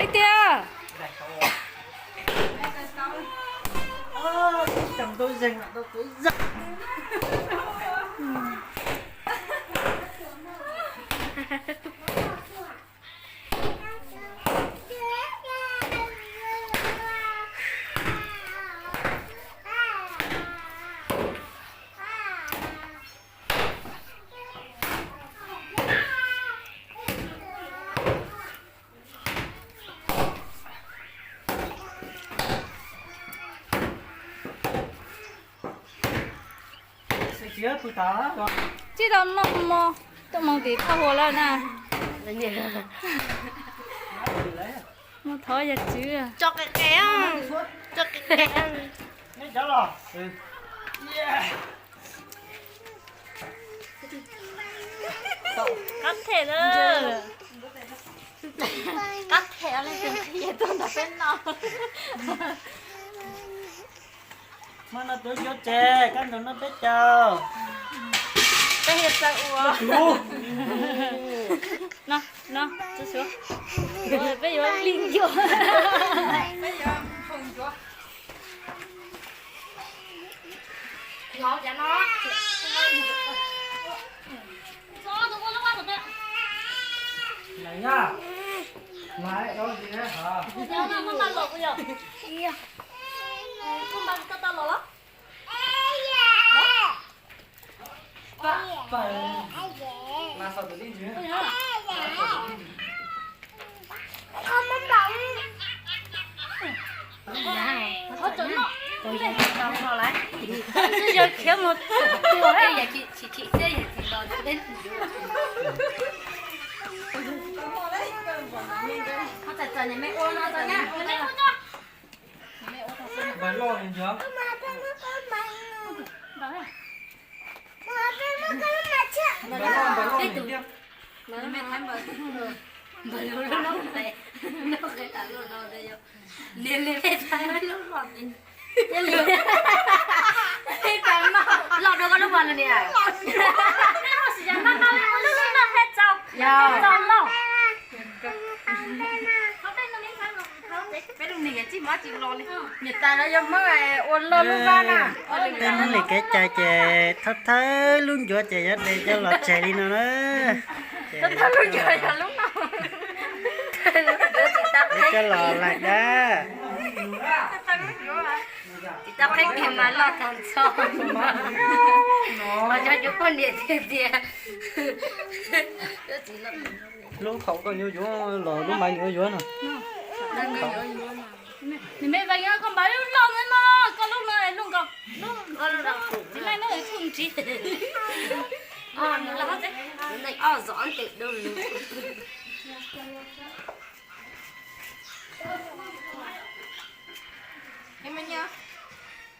Ib tiag. Tsis tau noj mov, tuaj mus tim Paj Huas lawm na. Mus thov yawg Tswv. Qab them na. Qab them li tus yawg tuaj nrog peb noj. Hmo no tuav ncua tsev, kab ntug noj peb caug. Peb yuav txawj ua. No, no, txug suav. Peb yuav li ncua. Los dua koj lub mas niam. Lub no thiaj txaus, txaus loj. Peb lub niag tsis muaj tsis los li. Niam tais no yog Hmoob ua loj lub vaj na. Peb Hmoob li kev cai ces thawj thawj lub ncuav ces yuav de coj los tseg li no na. Thawj thawj lub ncuav yog lub no. Coj los laim dab. Tsis tau qheb kiag mas loj tag nrho. Ho cov cuab poj niam tiag tias. Lub khoom koj yuav yuav los lub mas yuav yuav no. Nws me vees koj npawg lub loj ntawd no, koj lub no lub nkaus, lub txiv neej no txuj ntsis. Ob zov tes dub lug.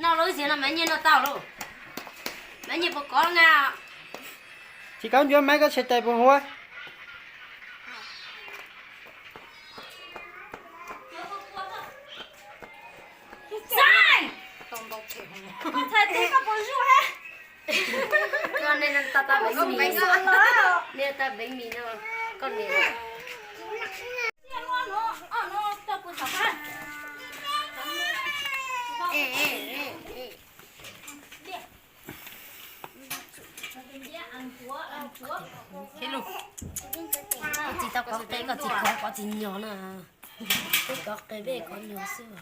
No lub xiav no Maiv Nyiaj noj tau lauj. Maiv Nyiaj puas kov na? Tsis kov ncuav Maiv, koj tshem tais puas huab? Koj txhais tes koj puas zuaj he? Koj nej tau tau peev mis, nej tau peev mis no, koj niam. Koj tsis tau kov qe, koj tsis kov, kov tsis nyog na. Koj Kov qe vej kov nyuag xwb.